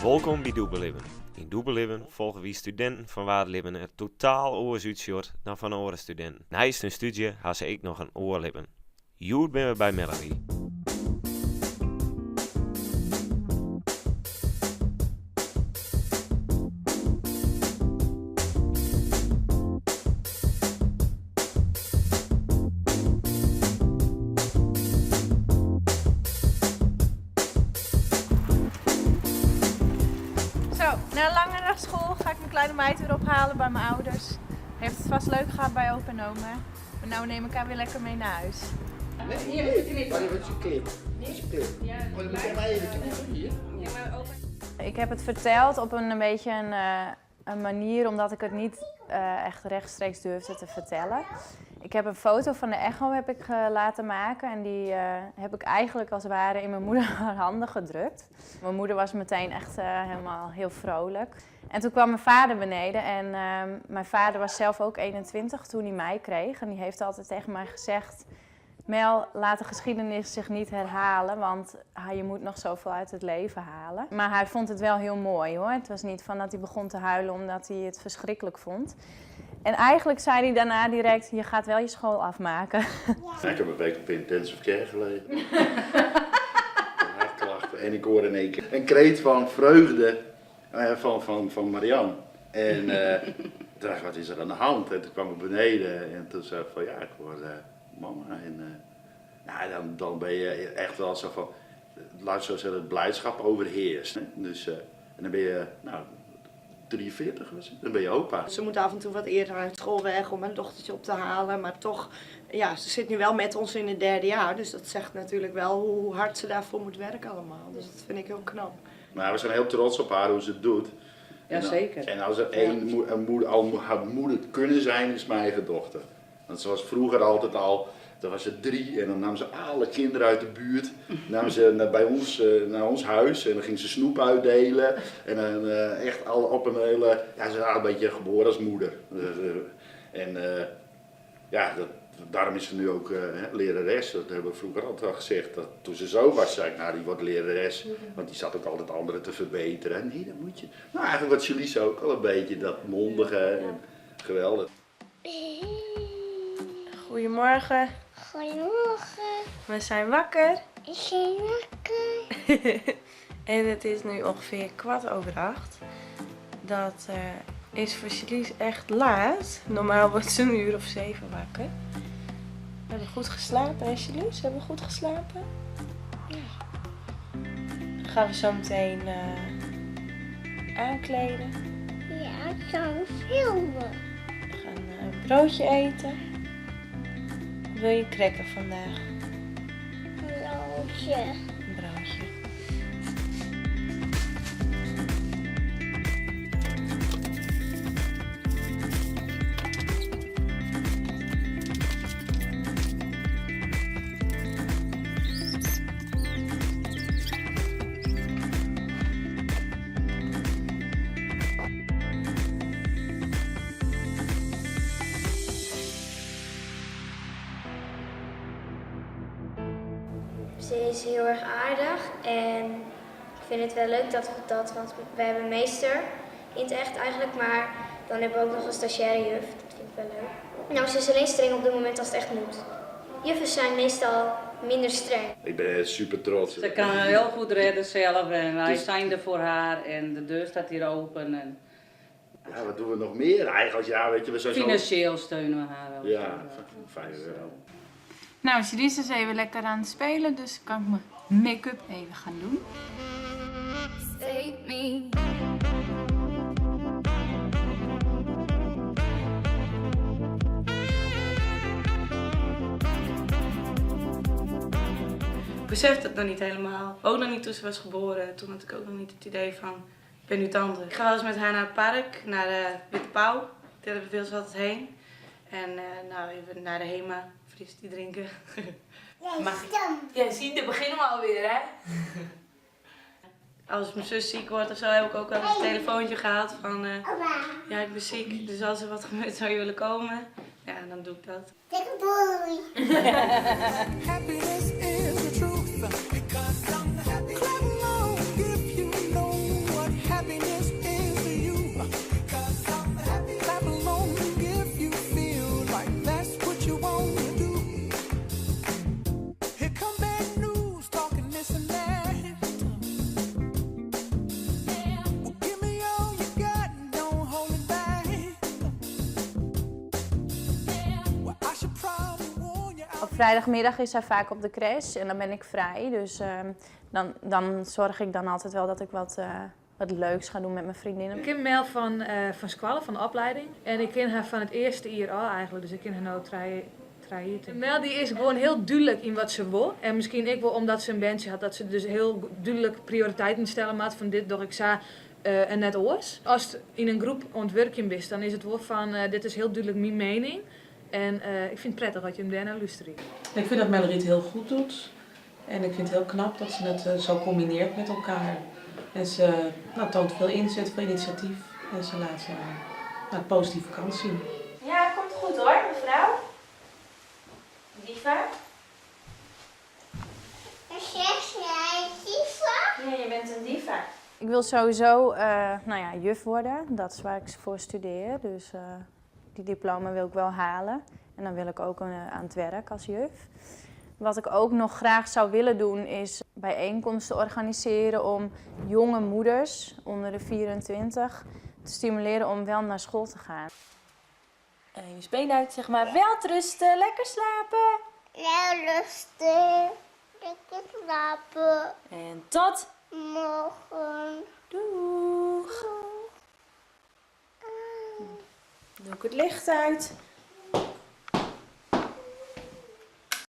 Wolkom by Dûbellibben. Yn Dûbellibben folgje wy studinten fan wa't it libben der totaal oars útsjocht dan fan oare studinten. Neist hun stúdzje ha se ek noch in oar libben. Hjoed binne we by Melanie. Zo, na een lange dag school ga ik mijn kleine meid weer ophalen bij mijn ouders. Heeft het vast leuk gehad bij opa en oma. Maar nou neem ik haar weer lekker mee naar huis. Nee, nee, knip. Maar dat is een clip. Dat is een clip. Oh, dan moet jij mij even knippen hier. Ik heb het verteld op een beetje een manier omdat ik het niet echt rechtstreeks durfde te vertellen. Ik heb een foto van de echo heb ik laten maken en die heb ik eigenlijk als het ware in mijn moeder haar handen gedrukt. Mijn moeder was meteen echt helemaal heel vrolijk. En toen kwam mijn vader beneden en mijn vader was zelf ook 21 toen hij mij kreeg. En die heeft altijd tegen mij gezegd, Mel, laat de geschiedenis zich niet herhalen, want je moet nog zoveel uit het leven halen. Maar hij vond het wel heel mooi hoor. Het was niet van dat hij begon te huilen omdat hij het verschrikkelijk vond. En eigenlijk zei hij daarna direct, je gaat wel je school afmaken. Ja. Ik heb een week op intensive care gelegen. Hartklachten. En ik hoorde in één keer een kreet van vreugde van Marianne. En toen dacht ik, wat is er aan de hand? En toen kwam ik beneden en toen zei ik van, ja, ik hoor mama. En ja, dan ben je echt wel zo van, laat ik zo zeggen, het blijdschap overheerst. Hè? Dus en dan ben je, nou, 43 was het, dan ben je opa. Ze moet af en toe wat eerder uit school weg om haar dochtertje op te halen. Maar toch, ja, ze zit nu wel met ons in het derde jaar. Dus dat zegt natuurlijk wel hoe hard ze daarvoor moet werken allemaal. Dus dat vind ik heel knap. Maar we zijn heel trots op haar, hoe ze het doet. Ja, zeker. En als er één een moeder, al haar moeder kunnen zijn, is mijn eigen dochter. Want ze was vroeger altijd al, dan was ze 3 en dan nam ze alle kinderen uit de buurt, namen ze naar, bij ons, naar ons huis en dan ging ze snoep uitdelen. En dan echt al op een hele, ja, ze was een beetje geboren als moeder. En ja, dat, daarom is ze nu ook hè, lerares. Dat hebben we vroeger altijd al gezegd. Dat toen ze zo was, zei ik, nou die wordt lerares. Want die zat ook altijd anderen te verbeteren. Nee, dat moet je. Nou, eigenlijk wat Chelise ook al een beetje, dat mondige en geweldig. Goedemorgen. Goedemorgen. We zijn wakker. Ik zijn wakker. En het is nu ongeveer 8:15. Dat is voor Chelise echt laat. Normaal wordt ze een uur of 7 wakker. We hebben goed geslapen, hè Chelise? Hebben we goed geslapen? Ja. Dan gaan we zo meteen aankleden. Ja, ik ga filmen. We gaan een broodje eten. Wil je cracker vandaag? Broodje. Een broodje. Ze is heel erg aardig en ik vind het wel leuk dat we dat, want wij hebben een meester in het echt eigenlijk, maar dan hebben we ook nog een stagiaire juf, dat vind ik wel leuk. Ze is alleen streng op het moment als het echt moet. Juffen zijn meestal minder streng. Ik ben super trots. Ze kan heel goed redden zelf en wij zijn er voor haar en de deur staat hier open. En Ja, wat doen we nog meer eigenlijk? Ja, weet je, we zijn zo Financieel steunen we haar wel. Ja, 5 euro. Chelise is even lekker aan het spelen, dus kan ik mijn make-up even gaan doen. Save me. Ik besefte het nog niet helemaal. Ook nog niet toen ze was geboren. Toen had ik ook nog niet het idee van, ik ben nu tante. Ik ga wel eens met haar naar het park, naar de Witte Pauw. Daar wil ze altijd heen. En even naar de Hema, fris die drinken. Ja, Mag ik? stom. Ja, zie, daar beginnen we alweer, hè? Als mijn zus ziek wordt of zo, heb ik ook wel eens een telefoontje gehad van Oma. ja, ik ben ziek, dus als er wat gebeurt zou je willen komen. Ja, dan doe ik dat. Dikke boei. Happiness is the truth. Because I'm happy. Clap along if you know what Vrijdagmiddag is zij vaak op de crèche en dan ben ik vrij. Dus dan, dan zorg ik dan altijd wel dat ik wat, wat leuks ga doen met mijn vriendinnen. Ik ken Mel van skoalle, fan de oplieding. En ik ken har fan it earste jier ôf eigentlik, dus ik ken har no 3 jier. Mel dy is gewoan hiel dúdlik yn wat se wol. En miskien ek wol omdat se in berntsje hat, dat se dus hiel dúdlik prioriteiten stelle moat fan dit doch ik sa en net oars. Ast yn in groep oan it wurkjen bist, dan is it wol fan dit is hiel dúdlik myn miening. En ik fyn it prettich as jim dêrnei lústerje. Ik vind dat Mellerie het heel goed doet. En ik vind het heel knap dat ze het zo combineert met elkaar. En ze, nou, toont veel inzet, veel initiatief. En ze laat nou, de positieve kant zien. Ja, komt goed hoor, mevrouw. Diva. Zeg jij diva? Ja, je bent een diva. Ik wil sowieso nou ja, juf worden. Dat is waar ik voor studeer. Dus die diploma wil ik wel halen. En dan wil ik ook aan het werk als juf. Wat ik ook nog graag zou willen doen is bijeenkomsten organiseren om jonge moeders onder de 24 te stimuleren om wel naar school te gaan. En je been uit, zeg maar. Welterusten, lekker slapen. Welterusten, lekker slapen. En tot morgen. Doeg. Doe ik het licht uit.